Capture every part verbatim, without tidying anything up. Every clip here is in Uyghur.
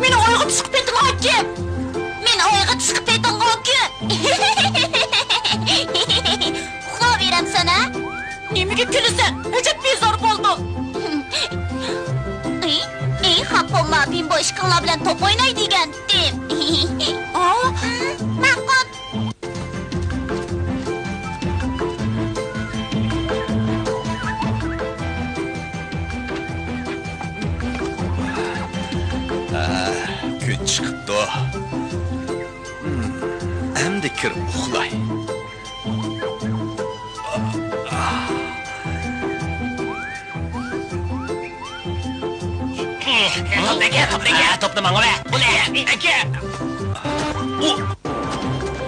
مېنى ئويغا چىقىپ پېتىڭغا كىم؟ مېنى ئويغا چىقىپ پېتىڭغا كىم؟ ئۇخلاۋېرەمسەن ھە؟ نېمىگە كۈلىسەن؟ ئەجەب بىزار بولدۇم. ئى، ئى، خاپا بولما، بىمبو ئىككىڭلار بىلەن توپ ئويناي دېگەنتىم. ئا، ماقۇل. ئا، كۈن چىقىپتۇ. ھىم، ئەمدى كىرىپ ئۇخلاي. توپنى ئەكە، توپنى ئەكە. توپنى ماڭا بەر. بۇنى ئەكە. ئۇ،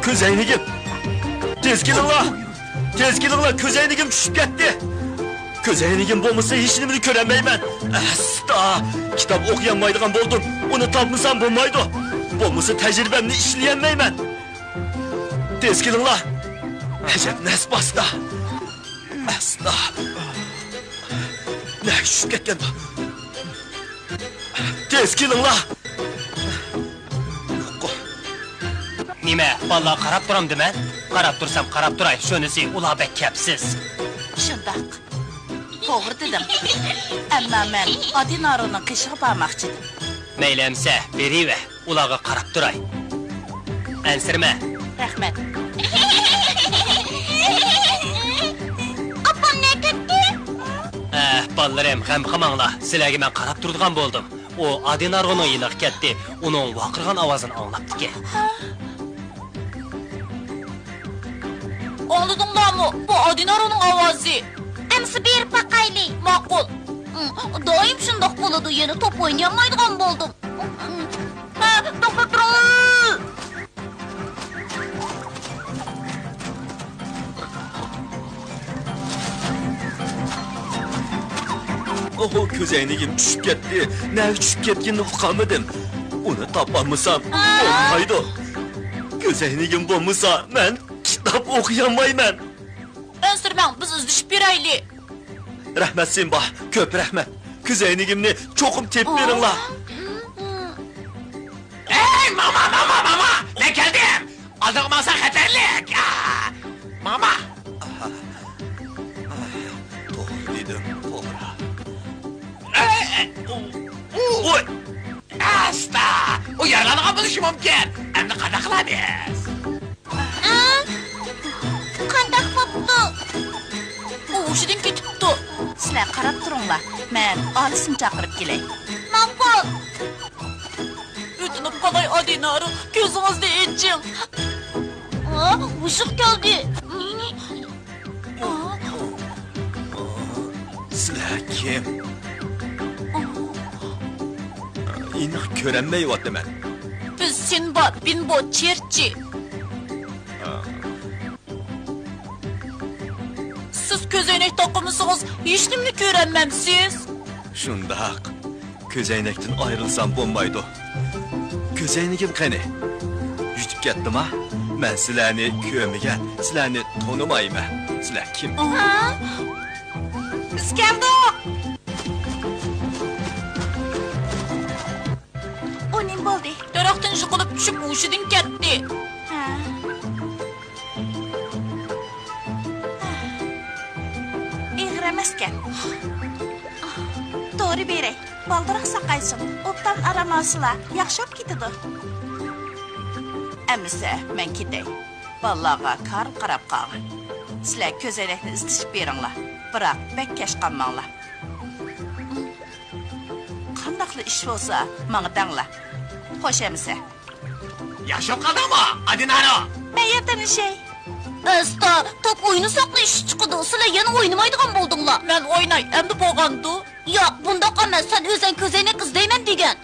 كۆز ئەينىكىم. تېز كېلىڭلار. تېز كېلىڭلار، كۆز ئەينىكىم چۈشۈپ كەتتى. كۆز ئەينىكىم بولمىسا ھېچنېمىنى كۆرەلمەيمەن. ئەستا، كىتاب ئوقۇيالمايدىغان بولدۇم. ئۇنى تاپمىسام بولمايدۇ. بولمىسا تەجرىبەمنى ئىشلىيەلمەيمەن. تېز كېلىڭلار. ئەجەب نەس باستا. ئەستا. نەگە چۈشۈپ كەتكەندۇ؟ تېز كېلىڭلار. يوققۇ. نېمە، بالىلار قاراپ تۇرامدىمەن؟ قاراپ تۇرسام قاراپ تۇراي، شۇنىسى ئۇلار بەك كەپسىز. شۇنداق. توغرا دېدىڭ. ئەمما مەن ئادىنارونىڭ قېشىغا بارماقچىدىم. مەيلى ئەمسە، بېرىۋە. ئۇلارغا قاراپ تۇراي. ئەنسىرىمە. رەھمەت. ئاپام نەگە كەتتى؟ ئە، بالىلىرىم، غەم قىلماڭلار. سىلەرگە مەن قاراپ تۇرىدىغان بولدۇم. ئۇ ئادىنارونىڭ يېنىغا كەتتى. ئۇنىڭ ۋارقىرىغان ئاۋازىنى ئاڭلاپتىكەن. ئاڭلىدىڭلارمۇ؟ بۇ ئادىنارونىڭ ئاۋازى. ئەمسە بېرىپ باقايلى. ماقۇل. دائىم شۇنداق بولىدۇ، يەنە توپ ئوينىيالمايدىغان بولدۇم. ھە، توختاپ تۇرۇڭ! ئوھو، كۆز ئەينىكىم چۈشۈپ كەتتى. نەگە چۈشۈپ كەتكىنىنى ئۇقالمىدىم. ئۇنى تاپالمىسام بولمايدۇ. كۆز ئەينىكىم بولمىسا، مەن كىتاب ئوقۇيالمايمەن. ئەنسىرىمەڭ، بىز ئىزدىشىپ بېرەيلى. رەھمەت، سىمبا، كۆپ رەھمەت. كۆز ئەينىكىمنى چوقۇم تېپىپ بېرىڭلار. ئەي، ماما، ماما، ماما! مەن كەلدىم! ئالدىغا ماڭساڭ خەتەرلىك! ئا! ماما! توغرا دېدىم، توغرا. ئەي، ئەي، ئۇ، ئۇ. ئۇي! ئاستا! ئۇ يارىلانغان بولۇشى مۇمكىن. ئەمدى قانداق قىلىمىز؟ ئە؟ قانداق بوپتۇ؟ ئۇ ھوشىدىن كېتىپتۇ. سىلەر قاراپ تۇرۇڭلار، مەن ئالىسنى چاقىرىپ كېلەي. ماقۇل. ئۆتۈنۈپ قالاي، ئادىنارو، كۆزىڭىزنى ئېچىڭ. ئا، ھوشىغا كەلدى. ئا. سىلەر كىم؟ ئېنىق كۆرەلمەيۋاتىمەن. بىز سىنباد، بىنبو، چېرچى. سىز كۆزەينەك تاقىمىسىڭىز، ھېچنېمىنى كۆرەلمەمسىز؟ شۇنداق. كۆزەينەكتىن ئايرىلسام بولمايدۇ. كۆزەينىكىم قېنى؟ يۈتۈپ كەتتىما؟ مەن سىلەرنى كۆرمىگەن، سىلەرنى تونۇمايمەن. سىلەر كىم؟ ھا؟ بىز كەلدۇق! ئۇ نېمە بولدى؟ دەرەختىن يىقىلىپ چۈشۈپ ھوشىدىن كەتتى. ھا. ئېغىر ئەمەسكەن. دورا بېرەي. بالدۇرراق ساقايسۇن. ئوبدان ئارام ئالسىلا، ياخشى بولۇپ كېتىدۇ. ئەمىسە، مەن كېتەي. بالىلارغا كارىل قاراپ قالغىن. سىلەر كۆزەينەكنى ئىزدىشىپ بېرىڭلار. بىراق، بەك كەچ قالماڭلار. قانداقلا ئىش بولسا، ماڭا دەڭلار. خوش ئەمىسە. ياخشى بولۇپ قالدىڭمۇ، ئادىنارو؟ مەن ياردەملىشەي. ئەستا، توپ ئوينىساقلا ئىش چىقىدۇ. سىلەر يەنە ئوينىمايدىغان بولدۇڭلار. مەن ئويناي، ئەمدى بولغاندۇ. ياق، بۇنداق ئەمەس، سەن ئۆزەڭ كۆزەينەك ئىزدەيمەن دېگەن.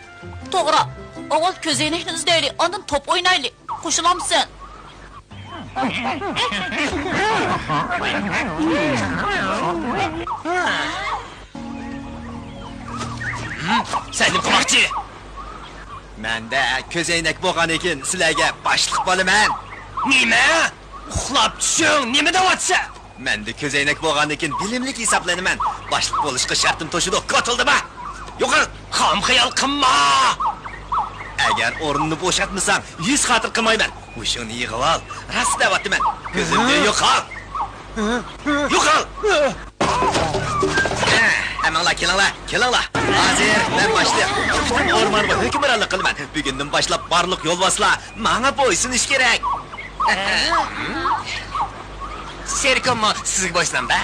توغرا، ئاۋۋال كۆزەينەكنى ئىزدەيلى، ئاندىن توپ ئوينايلى. قوشۇلامسەن؟ سەن نېمە قىلماقچى؟ مەندە كۆزەينەك بولغاندىكىن سىلەرگە باشلىق بولىمەن. نېمە؟ ئۇخلاپ چۈشۈڭ، نېمە دەۋاتىسەن؟ مەندە كۆزەينەك بولغاندىكىن بىلىملىك ھېسابلىنىمەن. باشلىق بولۇشقا شەرتىم توشىدۇ، كوتۇلدىما! يوقال! خام خىيال قىلما! ئەگەر ئورنۇمنى بوشاتمىساڭ، يۈز خاتىرە قىلمايمەن. ھوشۇڭنى يىغىۋال، راست دەۋاتىمەن. كۆزۈمدىن يوقال! يوقال! ھەممىڭلار كېلىڭلار، كېلىڭلار! ھازىر مەن باشلىق، پۈتۈن ئورمانغا ھۆكۈمرانلىق قىلىمەن. بۈگۈندىن باشلاپ بارلىق يولۋاسلار ماڭا بويسۇنۇش كېرەك. سېرىكىممۇ سىزگە بويسۇنامدا؟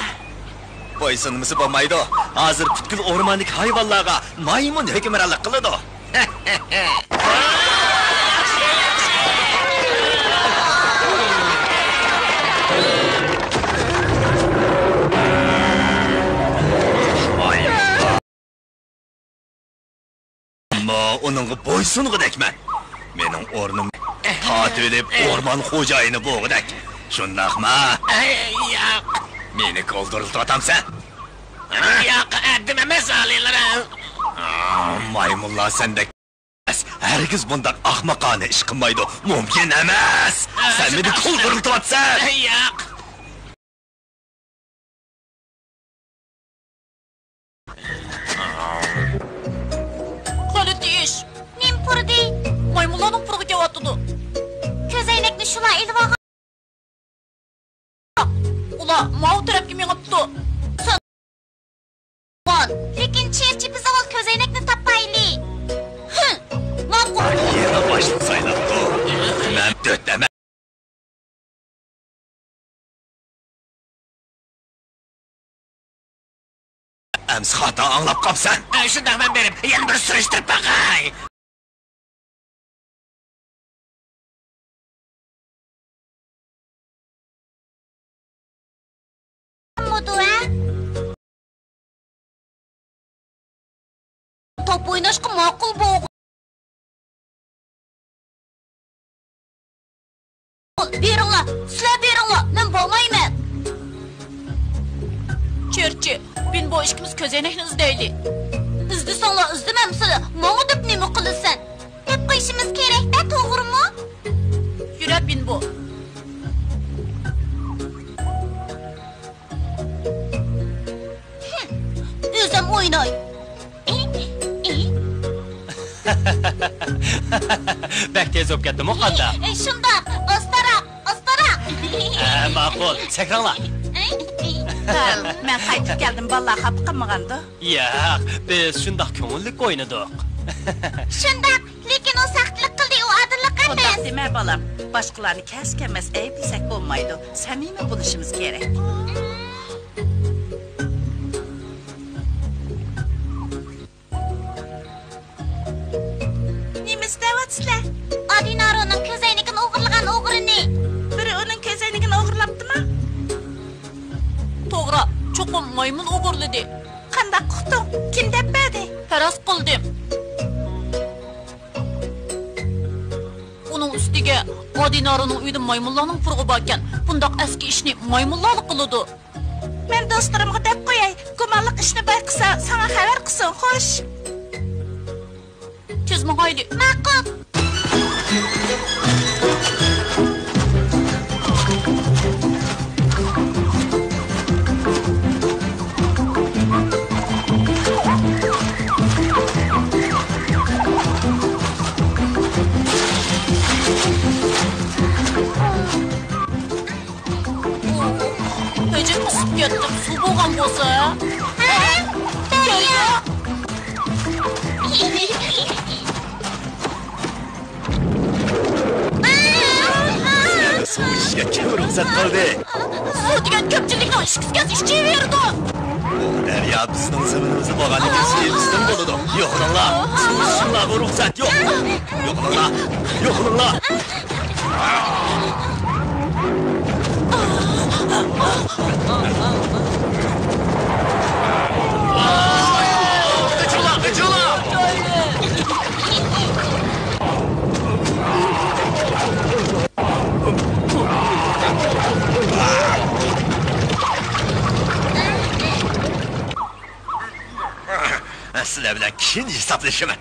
بويسۇنمىسا بولمايدۇ. ھازىر پۈتكۈل ئورماندىكى ھايۋانلارغا مايمۇن ھۆكۈمرانلىق قىلىدۇ. ئەمما ئۇنىڭغا بويسۇنغۇدەكمەن. مېنىڭ ئورنۇم تارتىۋېلىپ ئورمان خوجايىنى بولغۇدەك. شۇنداقمۇ؟ ئەي، ياق. مېنى كولدۇرلىتىۋاتامسەن؟ ياق، ھەددىم ئەمەس، ئالىيلىرى. ئا، مايمۇنلار سەندەك ئەمەس. ھەرگىز بۇنداق ئەخمىقانە ئىش قىلمايدۇ. مۇمكىن ئەمەس. ئە، سەن مېنى شۇنداق. كولدۇرلىتىۋاتىسەن. ئەي، ياق. غەلىتە ئىش. نېمە پۇرىدى؟ مايمۇنلارنىڭ پۇرىقى كېلىۋاتىدۇ. كۆزەينەكنى شۇلار ئېلىۋالغان. ئۇلار ماۋۇ تەرەپكە مېڭىپتۇ. لېكىن چېرچى، بىز ئاۋۋال كۆزەينەكنى تاپايلى. ھىم، ماقۇل. يەنە باشلىق سايلاپتۇ. مەن دۆت ئەمەس. ئەمسە خاتا ئاڭلاپ قاپسەن. ئە، شۇنداق، مەن بېرىپ يەنە بىر سۈرۈشتۈرۈپ باقاي. توپ ئويناشقا ماقۇل بولغان. بېرىڭلار، سىلەر بېرىڭلار، مەن بارمايمەن. چېرچى، بىنبو ئىككىمىز كۆزەينەكنى ئىزدەيلى. ئىزدىسەڭلار ئىزدىمەمسىلەر، ماڭا دەپ نېمە قىلىسەن؟ دەپ قويۇشىمىز كېرەك-دە، توغرىمۇ؟ يۈرە، بىنبو. ئۆزۈم ئويناي. بەك تېز بولۇپ كەتتىمۇ قانداق؟ شۇنداق، ئاستىراق، ئاستىراق. ھە، ماقۇل، سەكرەڭلار. ھەل، مەن قايتىپ كەلدىم، بالىلار خاپا قىلمىغاندۇ؟ ياق، بىز شۇنداق كۆڭۈللۈك ئوينىدۇق. شۇنداق، لېكىن ئۇ ساختىلىق قىلدى، ئۇ ئادىللىق ئەمەس. ئۇنداق دېمە، بالام. باشقىلارنى كەس-كەمەس ئەيىبلىسەك بولمايدۇ. سەمىمىي بولۇشىمىز كېرەك. نېمە ئىستەۋاتىسىلەر؟ ئادىنارونىڭ كۆزەينىكىنى ئوغرىلىغان ئوغرىنى. بىرى ئۇنىڭ كۆزەينىكىنى ئوغرىلاپتىما؟ توغرا، چوقۇم مايمۇن ئوغرىلىدى. قانداق ئۇقتۇڭ؟ كىم دەپ بەردى؟ پەرەز قىلدىم. ئۇنىڭ ئۈستىگە ئادىنارونىڭ ئۆيىدە مايمۇنلارنىڭ پۇرىقى باركەن، بۇنداق ئەسكى ئىشنى مايمۇنلارلا قىلىدۇ. مەن دوستلىرىمغا دەپ قوياي، گۇمانلىق ئىشنى بايقىسا، ساڭا خەۋەر قىلسۇن، خوش. تېز ماڭايلى. ماقۇل. ئۆزۈم قىسىپ كەتتىم، سۇ بولغان بولسا. ھە؟ دەريا! سۇ ئىچىشكە كىم رۇخسەت قىلدى؟ سۇ دېگەن كۆپچىلىكنىڭ ئىچكۈسى كەلسە ئىچىۋېرىدۇ. بۇ دەريا بىزنىڭ زېمىنىمىزدا بولغاندىن كېيىن سۇ ئىچسىڭ بولىدۇ. يوقىلىڭلار، سۇ ئىچىشىڭلارغا رۇخسەت يوق. يوقىلىڭلار، يوقىلىڭلار. سىلەر بىلەن كېيىن ھېسابلىشىمەن.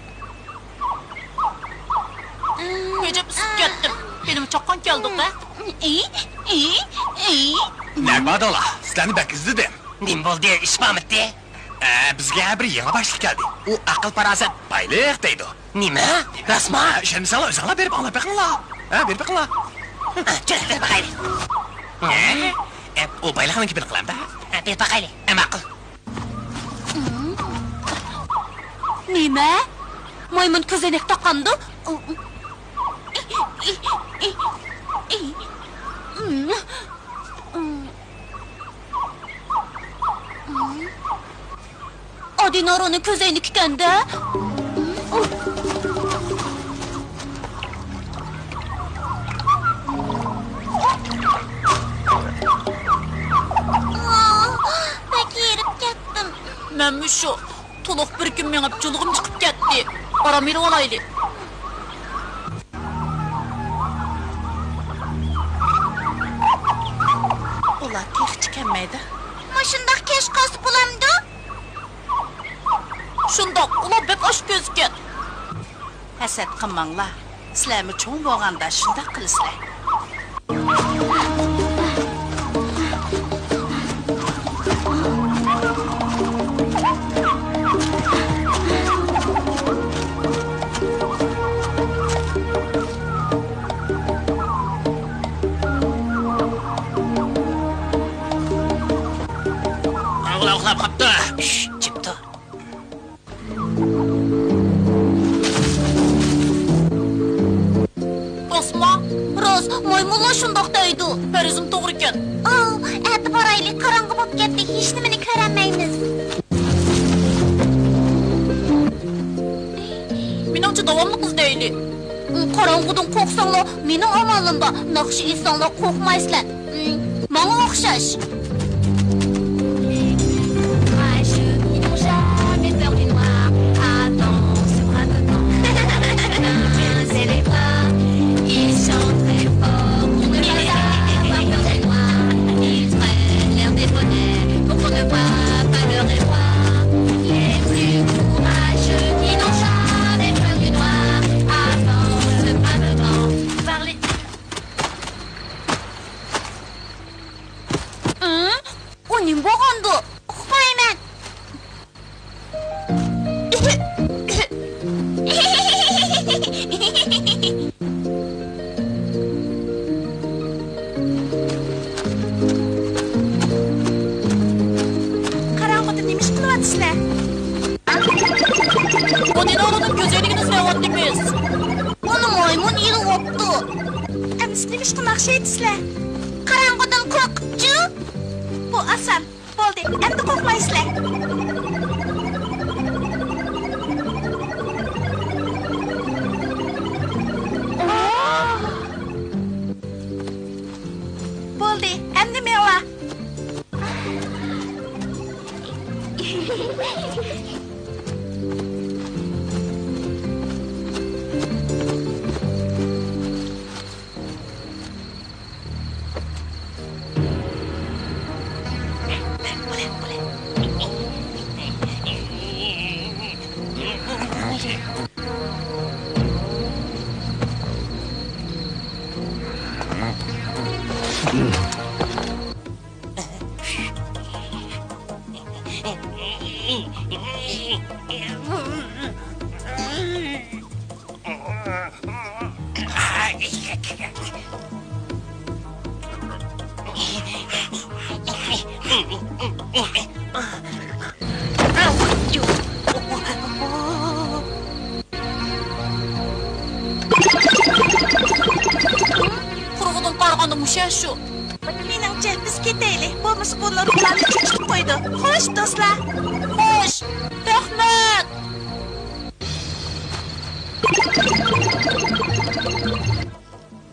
كۆجەپ ئىسسىپ كەتتىم. بېلىم چاققان كەلدۇق-ھە. ئى، ئى، ئى. نەگە باردىڭلار؟ سىلەرنى بەك ئىزدىدىم. نېمە بولدى؟ ئىش بارمىتى؟ ئە، بىزگە بىر يېڭى باشلىق كەلدى. ئۇ ئەقىل-پاراسەت بايلىق دەيدۇ. نېمە؟ راستمۇ؟ ئە، ئىشەنمىسەڭلار ئۆزۈڭلار بېرىپ ئاڭلاپ بېقىڭلار. ھە، بېرىپ بېقىڭلار. ئە، كېلە، بېرىپ باقايلى. ئە، ئە، ئۇ بايلىقنىڭ گېپىنى قىلامدا. ئە، بېرىپ باقايلى. ئە، ماقۇل. نېمە؟ مايمۇن كۆزەينەك تاقامدۇ؟ ئادىنارونىڭ كۆزەينىكى ئىكەن-دە. بەك ھېرىپ كەتتىم. مەنمۇ شۇ. تولۇق بىر كۈن مېڭىپ، جۇلغىم چىقىپ كەتتى. ئارام ئېلىۋالايلى. ئۇلار تېخىچە كەلمەيدۇ. مۇشۇنداق كەچ قالسا بولامدۇ؟ شۇنداق، ئۇلار بەك ئاچكۆزكەن. ھەسەت قىلماڭلار، سىلەرمۇ چوڭ بولغاندا شۇنداق قىلىسىلەر. قاراڭغۇلار ئۇخلاپ قاپتۇ. شش، جىم تۇر. راستما؟ راست، مايمۇنلار شۇنداق دەيدۇ. پەرىزىم توغرىكەن. ئاۋ، ئەتە بارايلى، قاراڭغۇ بوپ كەتتى، ھېچنېمىنى كۆرەلمەيمىز. مېنىڭچە داۋاملىق ئىزدەيلى. قاراڭغۇدىن قورقساڭلار، مېنىڭ ئامالىم بار. ناخشا ئېيتساڭلار قورقمايسىلەر. ماڭا ئوخشاش. Courageux qui n'ont jamais peur du noir, avancent bravement. Pincez les bras, ils chantent très fort pour ne pas avoir peur du noir. Ils traînent l'air des bonnets pour qu'on ne voit pas leur effroi. Les plus courageux qui n'ont jamais peur du noir avancent bravement. Par les ھە؟ ئۇ نېمە بولغاندۇ؟ ئۇقمايمەن. قاراڭغۇدا نېمە ئىش قىلىۋاتىسىلەر؟ ئادىنارونىڭ كۆزەينىكىنى ئىزدەۋاتىمىز. ئۇنى مايمۇن ئېلىۋاپتۇ. ئەمىسە نېمە ئىشقا ناخشا ئېيتىسىلەر؟ قاراڭغۇدىن قورقۇپچۇ؟ بۇ ئاسان. بولدى، ئەمدى قورقمايسىلەر. بولدى، ئەمدى مېڭىڭلار. قۇرۇقىدىن قارىغاندا مۇشۇ شۇ. مېنىڭچە، بىز كېتەيلى، بولمىسا بۇلار بۇلارنى چېچىپ قويىدۇ. خوش، دوستلار. خوش. رەھمەت.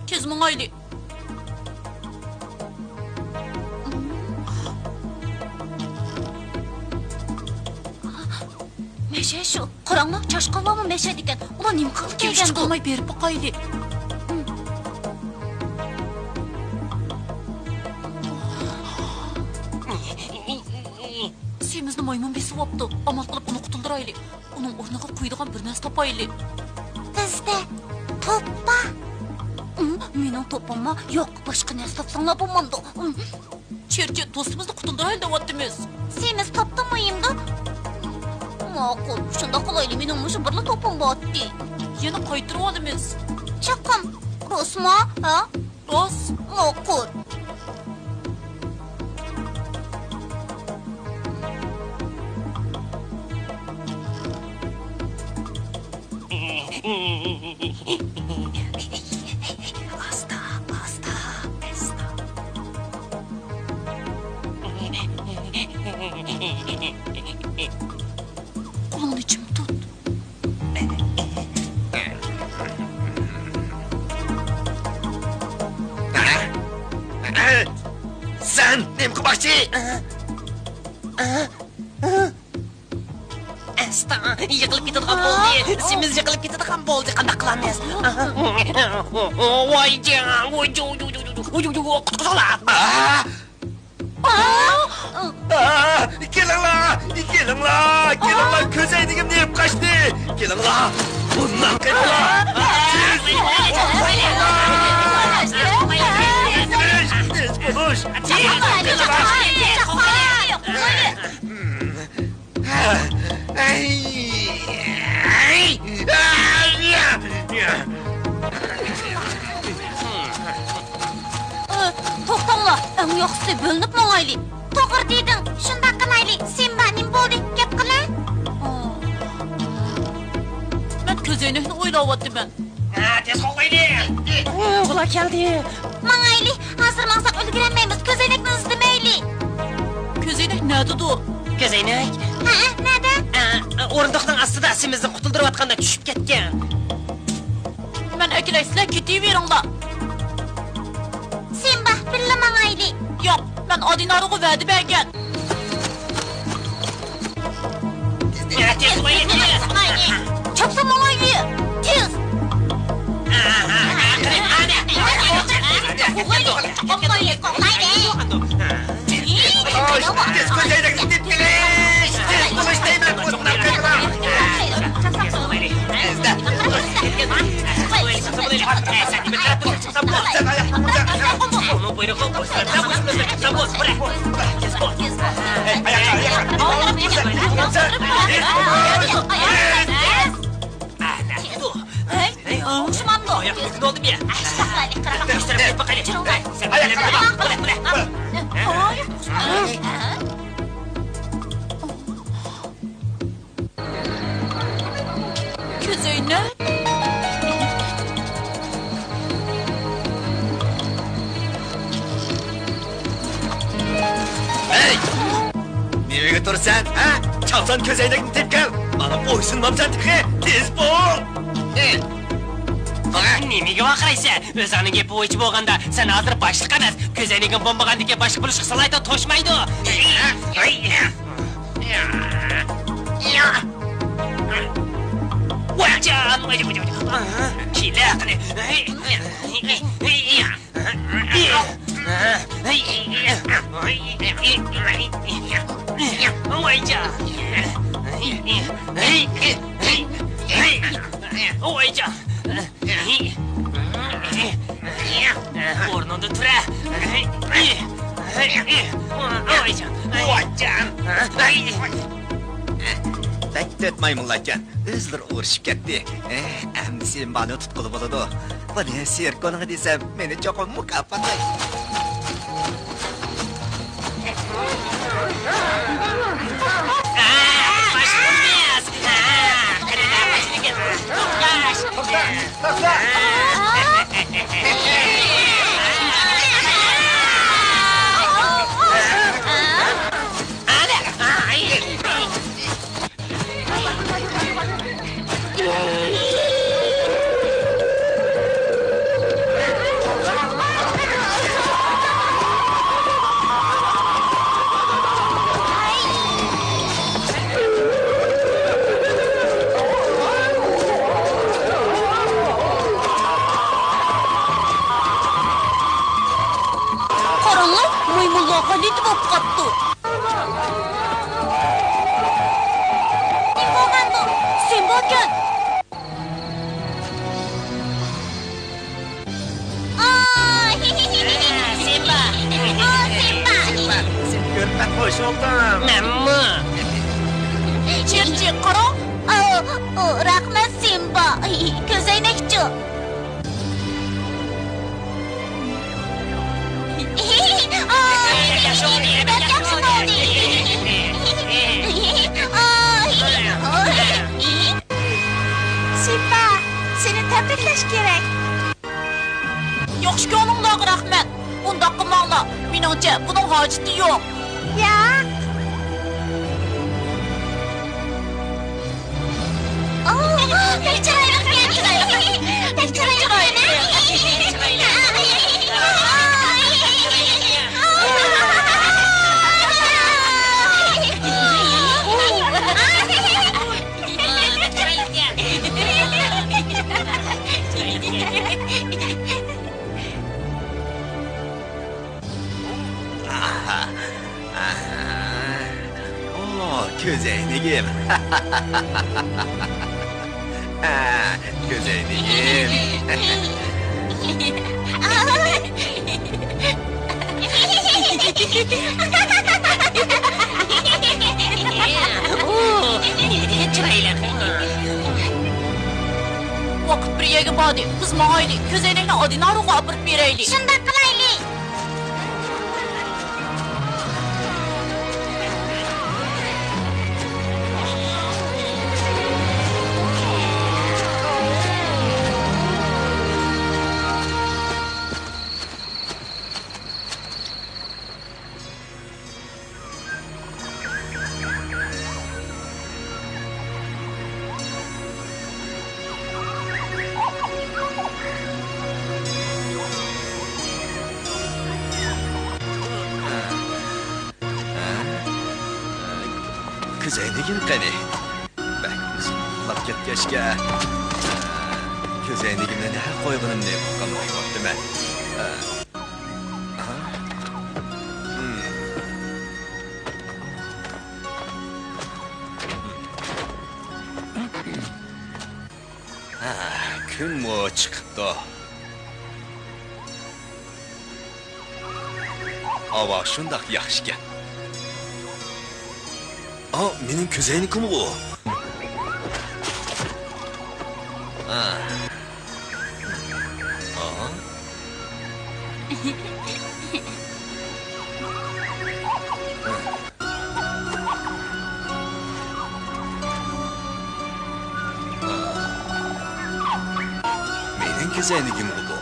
تېز ماڭايلى. مەشە شۇ. قاراڭلار، چاشقانلارمۇ مەشەدىكەن. ئۇلار نېمە قىلىپ كەلگەندۇ؟ كېلىشكە قىلماي بېرىپ باقايلى. سېمىزنى مايمۇن بېسىۋاپتۇ. ئامال قىلىپ ئۇنى قۇتۇلدۇرايلى. ئۇنىڭ ئورنىغا قۇيىدىغان بىر نەرسە تاپايلى. بىزدە توپ بار. ئۇم، مېنىڭ توپۇممۇ يوق. باشقا نەرسە تاپساڭلار بولمامدۇ؟ ئۇم. چېرچى، دوستىمىزنى قۇتۇلدۇرايلى دەۋاتىمىز. سېمىز توپتىن مۇھىمدۇ؟ ماقۇل، شۇنداق قىلايلى، مېنىڭ مۇشۇ بىرلا توپۇم بارتتى. يەنە قايتۇرۇۋالىمىز. چوقۇم. راستمۇ؟ ھە؟ راست. ماقۇل. ئاستا، ئاستا، ئاستا. قولۇڭنى چىڭ تۇت. سەن نېمە قىلماقچى؟ ئاستا، يىقىلىپ كېتىدىغان بولدى. سېمىز يىقىلىپ كېتىدىغان بولدى. قانداق قىلىمىز؟ ۋاي جان، ۋاي، قۇتقۇزۇڭلار. ئا! ئا! كېلىڭلار، كېلىڭلار، كېلىڭلار، كۆز ئەينىكىمنى يەپ قاچتى. كېلىڭلار، بۇنداق قېلىڭلار. تېز، تېز بولۇش. ئى، توختاڭلار، ئەڭ ياخشىسى بۆلۈنۈپ ماڭايلى. توغرا دېدىڭ، شۇنداق قىلايلى. سىمبا، نېمە بولدى؟ گەپ قىلە. مەن كۆزەينەكنى ئويلاۋاتىمەن. ھە، تېز قوغلايلى. ئۇ، بۇلار كەلدى. ماڭايلى، ھازىر ماڭساق ئۈلگۈرەلمەيمىز، كۆزەينەكنى ئىزدىمەيلى. كۆزەينەك نەدىدۇ؟ كۆزەينەك؟ ھە، نەدە؟ ئە، ئورۇندۇقنىڭ ئاستىدا، سېمىزنى قۇتۇلدۇرۇۋاتقاندا چۈشۈپ كەتكەن. مەن ئەكېلەي، سىلەر كېتىۋېرىڭلار. سىمبا، بىللە ماڭايلى. ياق، مەن ئادىنارغا ۋەدە بەرگەن. تېز بولۇڭ، تېز. چاپسان ماڭايلى، تېز. قوغلايلى، قوغلايلى. تېز، تېز، كۆزەينەكنى تېپىپ كېلىش. تېز بولۇش دەيمەن، ئۇنداق قىلما. تېز. كۆزەينەك. ھەي! نېمىگە تۇرىسەن، ھە؟ چاپسان كۆزەينەكنى تېپىپ كەل. ماڭا بويسۇنمامسەن تېخى. تېز بول! نېمىگە ۋارقىرايسەن؟ ئۆزۈڭنىڭ گېپى بويىچە بولغاندا، سەن ھازىر باشلىق ئەمەس. كۆزەينىكىڭ بولمىغاندىكىن باشقا بولۇشقا سالاھىيىتىڭ توشمايدۇ. كېلە قېنى. ۋايجان. ۋايجان. ئورنۇڭدىن تۇرە. ۋايجان. ۋايجان. بەك تۆت مايمۇنلاركەن. ئۆزلىرى ئۇرۇشۇپ كەتتى. ئەمدى سىمبانى تۇتقىلى بولىدۇ. بۇنى سېركونغا دېسەم، مېنى چوقۇم مۇكاپاتلايدۇ. قاراڭلار، مايمۇنلار غەلىتە بولۇپ قاپتۇ. نېمە بولغاندۇ؟ سىمباكەن. ئاي! سىمبا! ئو، سىمبا! سىمبا، سېنى كۆرۈپ بەك خۇش بولدۇم. مەنمۇ. چىرچى، قاراڭ. ئاۋۇ، ئۇ، رەھمەت، سىمبا. كۆزەينەكچۇ؟ ئاي، بەك ياخشى بولدى. ئاي. سىمبا، سېنى تەبرىكلەش كېرەك. ياخشى كۆڭلۈڭلارغا رەھمەت. ئۇنداق قىلماڭلار. مېنىڭچە، بۇنىڭ ھاجىتى يوق. ياق. ئوو، بەك چىرايلىق ئىكەن. بەك چىرايلىق ئىكەن. ئاھا، ئاھا. ئو، كۆزەينىكىم. ھە، كۆزەينىكىم. ئو، نېمىدېگەن چىرايلىق. ۋاقىت بىر يەرگە باردى، بىز ماڭايلى، كۆزەينەكنى ئادىنارۇغا ئاپىرىپ بېرەيلى. شۇنداق قىلايلى. كۆزەينىكىم قېنى؟ بەك ئۇزۇن ئۇخلاپ كەتكەچكە، كۆزەينىكىمنى نەگە قويغىنىمنى ئۇقالماي قاپتىمەن. ھا، كۈنمۇ چىقىپتۇ. ھاۋا شۇنداق ياخشىكەن. ئا، مېنىڭ كۆزەينىكىمغۇ. ئا. ئا. مېنىڭ كۆزەينىكىمغۇ بۇ.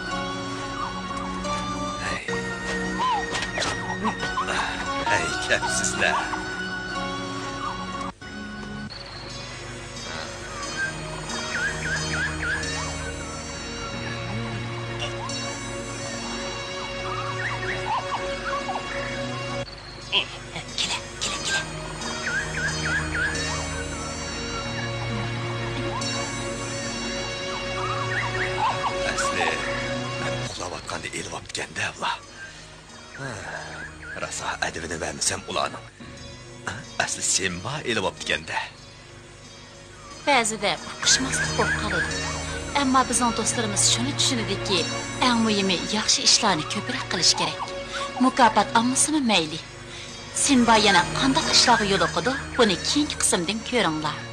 ھەي. ھەي، كەپسىزلەر. كېلە، كېلە، كېلە. ئېلىۋاپتىكەن-دە ئۇلار. ھە، راسا ئەدىپىنى بەرمىسەم ئۇلارنىڭ. ئەسلى سىمبا ئېلىۋاپتىكەن-دە. بەزىدە ئۇقۇشماسلىق بولۇپ قالىدۇ. ئەمما بىزنىڭ دوستلىرىمىز شۇنى چۈشىنىدۇكى، ئەڭ مۇھىمى ياخشى ئىشلارنى كۆپرەك قىلىش كېرەك. مۇكاپات ئالمىسىمۇ مەيلى. سىمبا يەنە قانداق ئىشلارغا يولۇقىدۇ، بۇنى كېيىنكى قىسىمدىن كۆرۈڭلار.